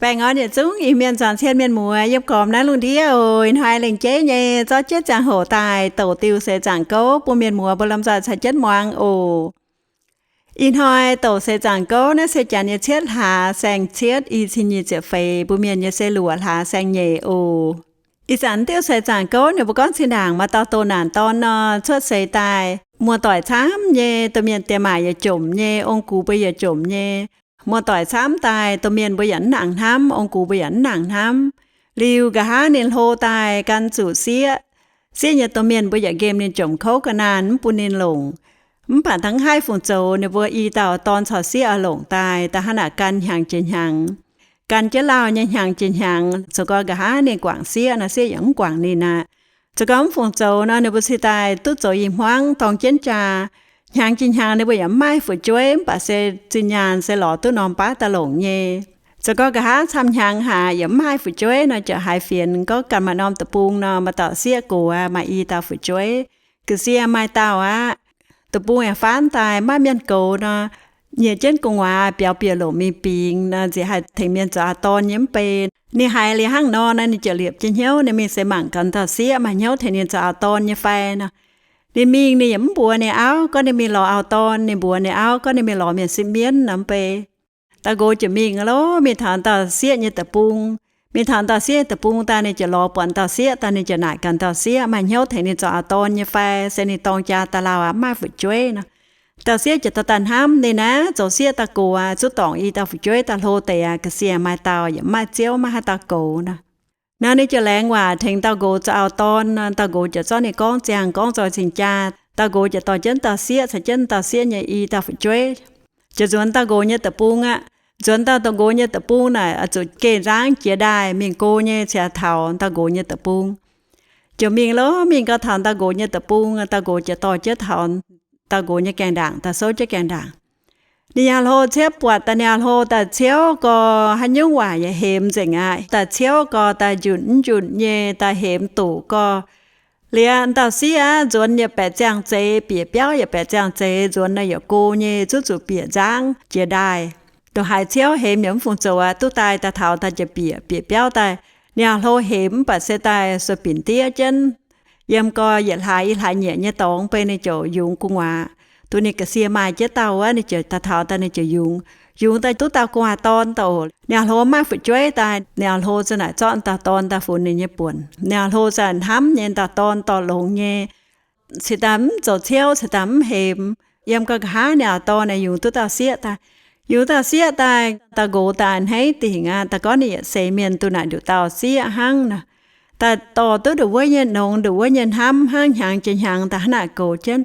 Baengh orn yietc zungv Iu-Mienh zuangx cien mienh muoz yiem gormx naaiv lungh ndiev oc. Ih hnoi lengc jeiv nyei zorqv jienv ziangh hoc daaih douc diuh seix zaangc gouv bun mienh muoz mbuo lomh nzoih caux jienv muangx oc. Ih hnoi douc seix zaangc gouv naaiv se janx nyei cietv hlaax saeng cietv, i cin nyic ziepc feix, mbuo mienh nyei se luoqc hlaax saeng nyeic oc. Ih zanc diuh seix zaangc gouv ninh mbuo gorngv zinh ndaangc maaih dauh doh naanc dorn nor, cuotv seix daaih muoz-doic camv nyei, domh mienh diex maac yaac jomc nyei, ong-gux mbuo yaac jomc nyei. Muoz-doic camv daaih domh mienh mbuo yaac mv nangc hnamv, ong-gux mbuo yaac mv nangc hnamv. Liuz nqa'haav ninh hlo daaih gan zuqc sieqv. Sieqv nyei domh mienh mbuo yaac nqemh ninh jomc kouv ga'naanh mv bun ninh longc. Mv baac dangv haih fungc zoux, ninh mbuo i dauh dorn caux sieqv oix longc daaih, da'hnangv naaic gan hnyangx jiex hnyangx. Gan jienv lauh nyei hnyangx jiex hnyangx, zoux gau nqa'haav ninh guangc sieqv nor, sieqv yaac mv guangc ninh aqv. Zoux gau mv fungc zoux nor, ninh mbuo cingx daaih duqv zoux i hmuangv dorng jienv jaa. Hnyangx jiex hnyangx ninh mbuo yaac mv maaih fu'jueiv, mv baac se zinh nyaanh se lorz duqv norm baav daaih longc nyei. Zoux gau nqa'haav camv hnyangx haic yaac mv maaih fu'jueiv nor, ziouc haiz fienx gorngv ganh maaih norm deic-bung nor, maaih dauh sieqv gox aqv, maaih i dauh fu'jueiv. Ga'sie maaih dauh aqv. Deic-bung yaac faanv daaih maiv mienh goux nor, nyiex jienv gu'nguaaz biaux bieqc lomc mingh bingx nor, nziex haih tengx mienh zoux auv-dorn nyei mv bei. Ninh haiz liuz hnangv nor, ninh ziouc liepc jienv hnyouv, ninh mingh seix mangc ganh dauh sieqv, maaih hnyouv tengx ninh zoux auv-dorn nyei fai nor. Ninh mingh, ninh yaac mv mbuox ninh auv gorngv ninh mingh lorz auv-dorn, ninh mbuox ninh auv gorngv ninh mingh lorz mienh sipv mienv nor mv bei. Dauh nqox ziouc mingh lorz, mingh taux dauh sieqv nyei deic-bung. Mingh taux dauh sieqv nyei deic-bung daaih, ninh ziouc lorz buatc dauh sieqv daaih, ninh ziouc naaic ganh dauh sieqv maaih hnyouv tengx ninh zoux auv-dorn nyei fai, se ninh dorng jaa daaih lauh aqv, mv maaih fu'jueiv nor. Dauh sieqv ziouc dorh daaih hnamv ninh naaiv zoux sieqv dauh gox aqv, zuqc dorngc i dauh fu'jueiv daaih hlo deix aqv, ga'sie maaih dauh yaac mv maaih ziouv, maiv haaix dauh goux nor. Nor ninh ziouc laengz waac tengx dauh nqox zoux auv-dorn nor. Dauh nqox ziouc zorqv ninh gorngv ziangh gorngv zoih cingx jaa. Dauh nqox ziouc dorh jienv dauh sieqv caux jienv dauh sieqv nyei i dauh fu'jueiv ziouc nzuonx dauh nqox nyei deic-bung aqv. Nzuonx dauh nqox nyei deic-bung naaic, zuqc geh nzangv jiex ndaaih mingh go nyei, cingx taux dauh nqox nyei deic-bung. Ziouc mingh lorz, mingh gau taux dauh nqox nyei deic-bung, dauh nqox ziouc dorh jienv taux dauh nqox nyei gaengh ndaangc daaih souv jienv gaengh ndaangc. Ninh nyei auv-hlo ciouv buatc daaih, ninh auv-hlo daaih ciouv gau, haaix nyungc waac yaac hemx nzengc aqv. Daaih ciouv gau, daaih njunc mv njunc nyei, daaih hemx doqc gau. Liuz dauh sieqv aqv, nzuonx yaac baeqc ziangh zeix, bieqc biauv yaac baeqc ziangh zeix, nzuonx nor yaac go nyei, zuqc zuqc bieqc nzangv jiex ndaaih. Ndongc haaix ciouv hemx yaac mv fungc zoux aqv. Duqv daaih daaih taux daaih ziouc bieqc, bieqc biauv daaih. Ninh auv-hlo hemx mv baac se daaih sueih binc diev jienv. Yiem gau yietc hlaax i hlaax nyieqc nyei dorngx mv bei ninh ziouc yungz gu'nguaaz. Duqv ninh ga'sie maaih jienv dauh wuov, ninh ziouc daaih taux daaih ninh ziouc yungz. Yungz daaih duqv dauh gu'nguaaz dorn daaih oc. Ninh auv-hlo mv maaih fu'jueiv daaih, ninh auv-hlo za'naaic zorqv dauh dorn daaih funx ninh nyei buonc. Ninh auv-hlo za'naaic hnamv nyei dauh dorn dorh longx nyei, ceix daaih mv zoux ciouv, ceix daaih mv hemx. Yiem gau nqa'haav ninh auv-dorn naaic yungz duqv dauh sieqv daaih. Yungz dauh sieqv daaih, dauh nqox daaih a'hneiv dingc aqv, daaih gorngv ninh yietc seix mienh duqv naaic nduqc dauh sieqv hnangv nor. Daaih dorh duqv nduqc wuov nyei nongx, nduqc wuov nyei hnamv hnangv, hnyangx jiex hnyangx daaih hnangv naaic goux jienv.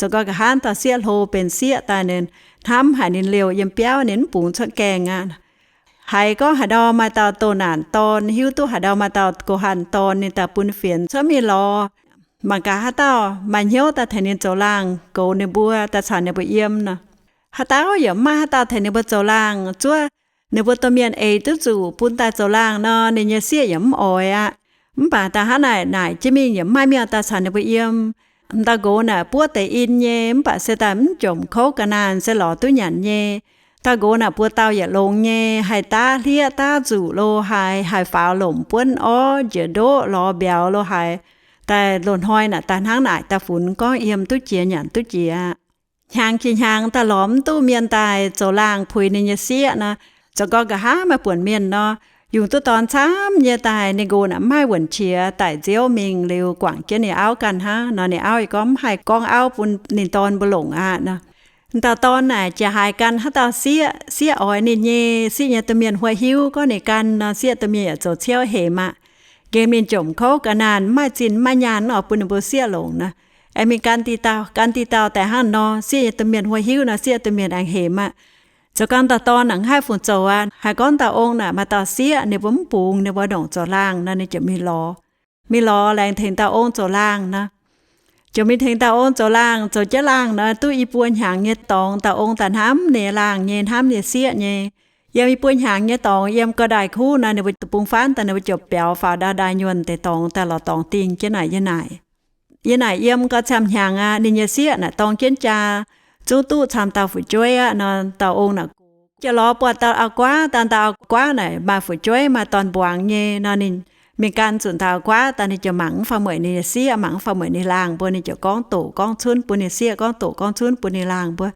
Zoux gau nqa'haav dauh sieqv hlo benx sieqv daaih, ninh hnamv haic ninh liouh yiem biauv, ninh mv bungx cuotv gaengh aqv. Haiz gorngv haaix ndau maaih dauh doh naanc dorn, hiuv duqv haaix ndau maaih dauh gox hanh dorn, ninh daaih bun fienx cuotv mingh lorz, mangc gaax haaix dauh maaih hnyouv daaih tengx ninh zoux laangh, goux ninh mbuo, daaih caux ninh mbuo yiem nor. Haaix dauh yaac mv maaih haaix dauh tengx ninh mbuo zoux laangh. Zuov ninh mbuo domh mienh eix duqv zuqc bun daaih zoux laangh nor, ninh nyei sieqv yaac mv oix aqv. Mv baac daaih hnangv naaic naaic jienv mingh yaac mv maaih mienh daaih caux ninh mbuo yiem. Dauh nqox naaic buov deix in nyei, mv baac se daaih mv jomc kouv ga'naanh, se lorz duqv nyanc nyei. Dauh nqox naaic buoz-dauh yaac longx nyei, haih daav hlieqv daav nzuqc lo haaix, haih faaux lomc buonv orv njiec ndoqv lorz mbiauz lo haaix, daaih loz-hnoi naaic daaih hnangv naaic daaih funx gorngv yiem duqv jiex nyanc duqv jiex. Hnyangx jiex hnyangx daaih lorz mv duqv mienh daaih zoux laangh puix ninh nyei sieqv nor. Zoux gau nqa'haav maaih buonc mienh nor, yungz duqv dorn camv nyei daaih, ninh nqox naaic mv haih wuonc qiex, daic nziouv mingh liuz guangc jienv ninh auv ganh hnangv nor. Ninh auv yaac gorngv mv haih gorngv auv bun ninh dorn mbuo longc aqv nor. Dauh dorn naaic jiex haaix gan haaix dauh sieqv, sieqv oix ninh nyei, sieqv nyei domh mienh huav hiuv gorngv ninh gan nor, sieqv domh mienh yaac zoux ciouv hemx aqv. Nqemh ninh jomc kouv ga'naanh, mv maaih zinh mv maaih nyaanh oix bun ninh mbuo sieqv longc nor. Aengx mingh gan diqc dauh, gan diqc dauh daaih hnangv nor, sieqv nyei domh mienh huav hiuv nor, sieqv domh mienh aengx hemx aqv. Zoux gau dauh dorn naaic mv haih fungc zoux aqv. Haiz gorngv dauh ong naaic maaih dauh sieqv, ninh mbuo mv bungx, ninh mbuo ndongc zoux laangh nor, ninh ziouc mingh lorz. Mingh lorz laengz tengx dauh ong zoux laangh nor. Ziouc mingh tengx dauh ong zoux laangh, zoux jienv laangh nor, duqv i buo hnyangx nyei dorngx, dauh ong daaih hnamv ninh laangh nyei, hnamv ninh sieqv nyei. Yiem i buo hnyangx nyei dorngx, yiem gau ndaaih kuv nor, ninh mbuo deic-bung faanv daaih, ninh mbuo ziouc biaux faaux ndau ndaaih nyuonh deix dorngx daaih lorz dorngx dingh jienv naaic yiem naaic. Yiem naaic yiem gau camv hnyangx aqv, ninh nyei sieqv naaic dorng jienv jaa, zungv duqv camv dauh fu'jueiv aqv nor, dauh ong naaic gox. Ziouc lorz buatc dauh auv-guaav daaih. Dauh auv-guaav naaic maaih fu'jueiv, maaih dorn-mbuangz nyei nor. Ninh mingh gan zuqc dauh auv-guaav daaih, ninh ziouc mangc mv fai mueic ninh nyei sieqv, mangc mv fai mueic ninh laangh mbuo. Ninh ziouc gorngv doqc gorngv cunv bun ninh sieqv, gorngv doqc gorngv cunv bun ninh laangh mbuo,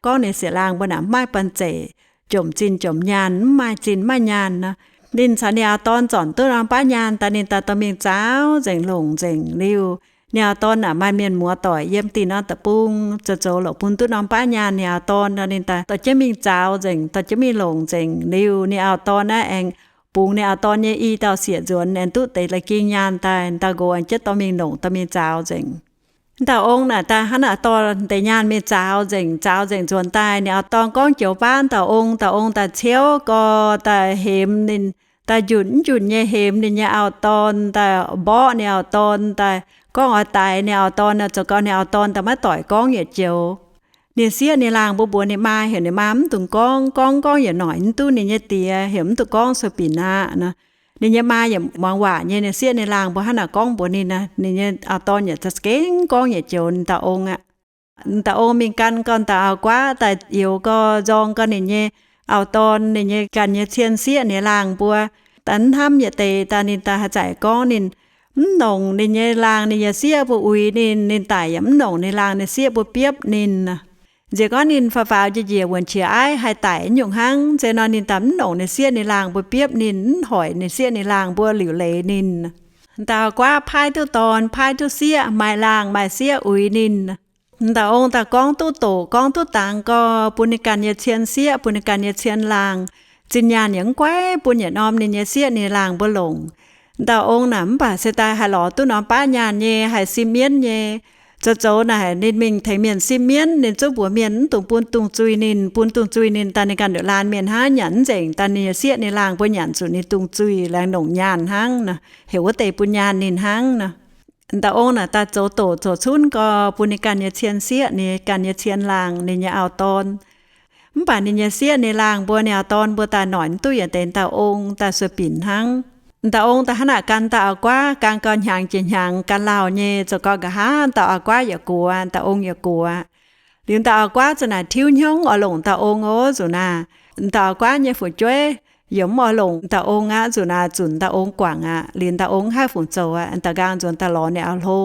gorngv ninh sieqv laangh mbuo naaic mv maaih banh zeic, jomc zinh jomc nyaanh, mv maaih zinh mv maaih nyaanh nor. Ninh caux ninh auv-dorn zornc duqv norm baav nyaanh daaih, ninh daaih dorh mingh zaaux nzengc, longc nzengc liuz, ninh auv-dorn naaic maaih mienh muoz doic yiem dinh norm deic-bung, zoux zoux lorqc bun duqv norm baav nyaanh ninh auv-dorn nor. Ninh daaih dorh jienv mingh zaaux nzengc, dorh jienv mingh longc nzengc liuz, ninh auv-dorn naaiv aengx bungx ninh auv-dorn nyei i dauh sieqv nzuonx, aengx duqv deix la'ging nyaanh daaih. Dauh nqox aengx jienv dorh mingh longc, dorh mingh zaaux nzengc. Dauh ong naaic daaih hnangv naaic dorh deix nyaanh mingh zaaux nzengc, zaaux nzengc nzuonx daaih, ninh auv-dorn gorngv joux baav dauh ong. Dauh ong daaih ciouv gau, daaih hemx ninh, daaih njunc mv njunc nyei hemx ninh nyei auv-dorn, daaih mborqv ninh auv-dorn, daaih gorngv oix daix ninh auv-dorn nor. Zoux gau ninh auv-dorn daaih maiv doic gorngv yietc joux. Ninh sieqv ninh laangh mbuo mbuox ninh maa heuc ninh maa mv dungx gorngv, gorngv gorngv yietc noic mv duqv ninh nyei diex, heuc mv dungx gorngv sueih binc aqv nor. Ninh nyei maa yaac muangx waac nyei, ninh sieqv ninh laangh mbuo hnangv naaic gorngv mbuox ninh naaic, ninh nyei auv-dorn yaac za'gengh gorngv yietc joux dauh ong aqv. Dauh ong mingh gan gau dauh auv-guaav daaih, youx gau, nzorng gau ninh nyei auv-dorn, ninh nyei ganh nyei cien sieqv ninh laangh mbuo. Daaih mv hnamv yietc deix daaih, ninh daaih haaix zanc gorngv ninh mv longc ninh nyei laangh ninh nyei sieqv mbuo uix ninh, ninh daic yaac mv longc ninh laangh ninh sieqv mbuo biopv ninh. Nziex gorngv ninh faaux faaux njiec njiec wuonc qiex aiv haih daic nyungc hnangv, se nor ninh daaih mv longc ninh sieqv ninh laangh mbuo biopv ninh, mv hoic ninh sieqv ninh laangh mbuo liuc leiz ninh. Dauh auv-guaav paaiv duqv dorn, paaiv duqv sieqv, maaih laangh maaih sieqv uix ninh. Dauh ong daaih gorngv duqv doqc, gorngv duqv dangx gau bun ninh ganh nyei cien sieqv, bun ninh ganh nyei cien laangh. Zinh nyaanh yaac mv guaiv bun yietc norm ninh nyei sieqv ninh laangh mbuo longc. Dauh ong naaic mv baac se daaih haih lorz duqv norm baav nyaanh nyei, haih sim mienv nyei. Zoux zoux naaic ninh mingh tengx mienh sim mienv, ninh zungv mbuox mienh mv dungx bun dungz zuih ninh, bun dungz zuih ninh daaih ninh ganh nduqc laanh mienh hnangv, nyanc mv nzengc daaih ninh nyei sieqv ninh laangh mbuo nyanc zuqc ninh dungz zuih, laengz longc nyaanh hnangv nor, heuc wuov deix bun nyaanh ninh hnangv nor. Dauh ong naaic daaih zoux doqc zoux cunv gau bun ninh ganh nyei cien sieqv, ninh ganh nyei cien laangh, ninh nyei auv-dorn. Mv baac ninh nyei sieqv ninh laangh mbuo, ninh auv-dorn mbuo daaih noic mv duqv yietc deix dauh ong, daaih sueih binc hnangv. Dauh ong daaih hnangv naaic gan dauh auv-guaav, gan gau hnyangx jiex hnyangx, gan lauh nyei, zoux gau nqa'haav dauh auv-guaav yaac gox, dauh ong yaac gox. Liuz dauh auv-guaav za'naaic tiuv hnyouv oix longc dauh ong oc nzuqc naaic. Dauh auv-guaav nyei fu'jueiv yaac mv oix longc dauh ong aqv nzuqc naaic, zunc dauh ong guangc aqv. Liuz dauh ong haih fungc zoux aqv, da'nqaang nzuonx daaih lorz ninh auv-hlo.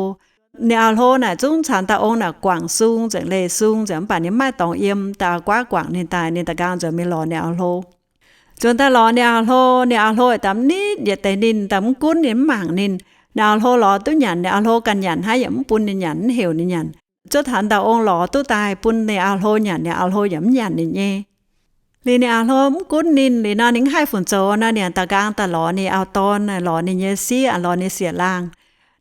Ninh auv-hlo naaic zungv caux dauh ong naaic guangc sung nzengc, leih sung nzengc, mv baac ninh mv maaih dorngx yiem. Dauh auv-guaav guangc ninh daaih, ninh da'nqaang nzuonx mingh lorz ninh auv-hlo. Nzuonx daaih lorz ninh auv-hlo, ninh auv-hlo daaih mv nitv yietc deix ninh, daaih mv gunv ninh, mv mangc ninh. Ninh auv-hlo lorz duqv nyanc, ninh auv-hlo ganh nyanc hnangv, yaac mv bun ninh nyanc, mv heuc ninh nyanc. Zuov taux dauh ong lorz duqv daaih bun ninh auv-hlo nyanc, ninh auv-hlo yaac mv nyanc ninh nyei. Liuz ninh auv-hlo mv gunv ninh liuz nor, ninh mv haih fungc zoux nor, ninh da'nqaang daaih lorz ninh auv-dorn, lorz ninh nyei sieqv, lorz ninh sieqv laangh.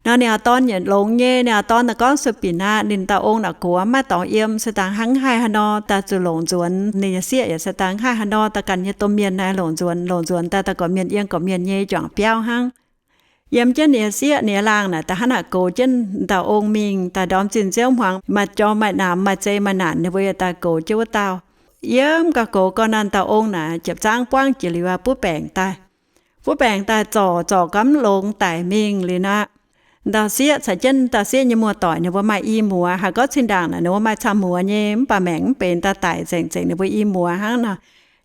Nor ninh auv-dorn yaac longx nyei, ninh auv-dorn daaih gorngv sueih binc aqv, ninh dauh ong naaic gox mv maaih dorngx yiem, se dangh hnangv mv haih haaix nor, daaih zuqc longc nzuonx. Ninh nyei sieqv yaac se dangh mv haih haaix nor, daaih ganh nyei domh mienh naaiv longc nzuonx, longc nzuonx daaih, daaih gorqv-mienh yiem gorqv-mienh nyei juangc biauv hnangv. Yiem jienv ninh nyei sieqv ninh nyei laangh naaic daaih hnangv naaic goux jienv dauh ong mingh, daaih ndorm zinh nziouv hmuangx maaih jorm maaih namx maaih zei maaih naanc, ninh mbuo yaac daaih goux jienv wuov dauh. Yiem gauh goux gau nor, dauh ong naaic jiepc zaangv buangv jiex liuz aqv, butv baengc daaih. Butv baengc daaih zorc, zorc gau mv longx daic mingh liuz nor, dauh sieqv caux jienv dauh sieqv nyei muoz-doic ninh mbuo maaih i muoz. Haiz gorngv zinh ndaangc naaic ninh mbuo maaih camv muoz nyei, mv baac maengc mv benx daaih daic nzengc, nzengc ninh mbuo i muoz hnangv nor.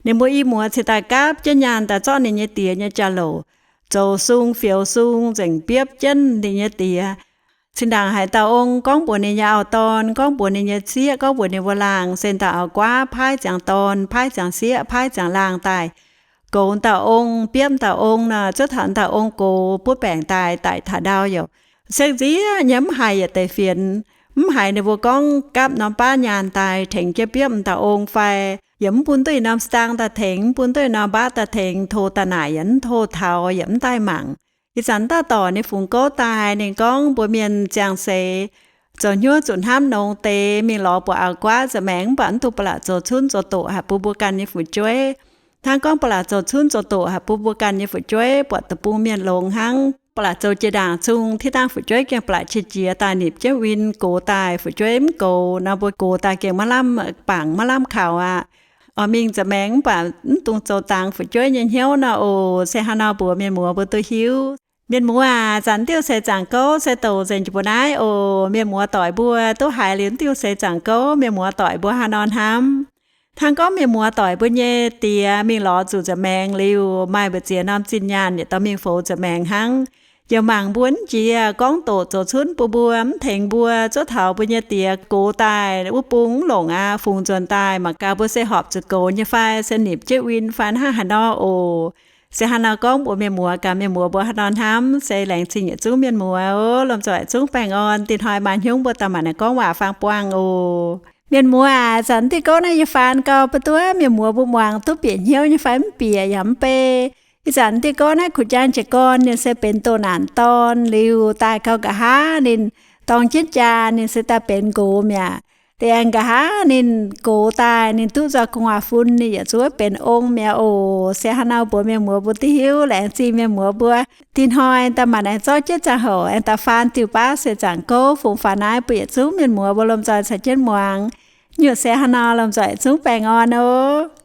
Ninh mbuo i muoz cingx daaih gapv jienv nyaanh daaih zorqv ninh nyei diex nyei jauv-louc zoux sung fioux sung nzengc biopv jienv ninh nyei diex. Zinh ndaangc haiz dauh ong gorngv mbuox ninh nyei auv-dorn, gorngv mbuox ninh nyei sieqv, gorngv mbuox ninh mbuo laangh, se dauh auv-guaav paaiv ziangx dorn, paaiv ziangx sieqv, paaiv ziangx laangh daaih goux dauh ong, biopv dauh ong nor. Zuov taux dauh ong gox butv baengc daaih, daic taux ndau yaac sekv nziev nyei, mv haiz yietc deix fienx, mv haiz ninh mbuo gorngv gapv norm baav nyaanh daaih tengx jienv biopv dauh ong fai yaac mv bun duqv norm staang daaih tengx, mv bun duqv norm baav daaih tengx, tov daaih naaic yaac mv tov taux, yaac mv daaih mangc. Ih zanc daaih dorc ninh fungx gouv daaih, ninh gorngv mbuox mienh ziangh seix zoux hnyouv zuqc hnamv nongx deix, mingh lorz buatc auv-guaav nza'maengx, mv baac mv dungx ba'laqc zoux cunv zoux doqc haic bun mbuo ganh nyei fu'jueiv. Hnangv gorngv ba'laqc zoux cunv zoux doqc haic bun mbuo ganh nyei fu'jueiv, buatc deic-bung mienh longx hnangv, ba'laqc zoux jiex ndaangc cung, tiv dangh fu'jueiv gengh ba'laqc qiex jiez daaih, nipc jienv win gox daaih, fu'jueiv mv goux nor, mbuo gox daaih gengh maiv lamh bangc, maiv lamh kaux aqv. Oix mingh nza'maengx mv baac mv dungx zoux dangx fu'jueiv nyei hnyouv nor oc. Se hnangv nor mbuox mienh muoz mbuo duqv hiuv. Mienh muoz aac, zanc diuh seix zaangc gouv se douc nzengc jiex mbuo naaiv oc. Mienh muoz doic mbuo duqv haiz liuz diuh seix zaangc gouv, mienh muoz doic mbuo haaix nor hnamv? Hnangv gorngv mienh muoz doic mbuo nyei diex mingh lorz zuqc nza'maengx liuz, maaih mbu'ziex norm zinh nyaanh yietc dorh mingh foux nza'maengx hnangv. Yaac mangc mbuo mv jiex gorngv doqc zoux cunv bun mbuo, mv tengx mbuo zuov taux mbuo nyei diex gox daaih wuov bung mv longc aqv, fungx nzuonx daaih mangc gaax mbuo se horpc zuqc goux nyei fai se nipc jienv win fai hnangv haaix nor oc. Se hnangv nor gorngv mbuox mienh muoz gaax, mienh muoz mbuo haaix nor hnamv se laengz zingh yietc zungv mienh muoz oc. Lomh nzoih zungv baengh orn, dinh hnoi maaih hnyouv mbuo daaih maanc naaic gorngv waac-faang buangh oc. Mienh muoz aac, zanc diuh gouv naaiv yie faan gau, ba'duov mienh muoz mbuo muangx duqv bieqc hnyouv nyei fai mv bieqc yaac mv bei. Ih zanc diuh gouv naaiv Ku Jaang jiez gorn ninh se benx doh naanc dorn liuz daaih gau nqa'haav ninh dorng jienv jaa ninh se daaih benx nqox mi'aqv. Liuz aengx nqa'haav ninh gox daaih ninh duqv nzoih gu'nguaaz-fun ninh yietc zungv benx ong mi'aqv oc. Se hnangv nor mbuox mienh muoz mbuo duqv hiuv, laengz zingh mienh muoz mbuo dinh hnoi daaih maanc naaic zorqv jienv ziangh hoc aengx daaih faan diuh baav se zaangc gouv fungx faaux naaiv bun yietc zungv mienh muoz mbuo lomh nzoih caux jienv muangx. Nyungc se hnangv nor, lomh nzoih zungv baengh orn oc.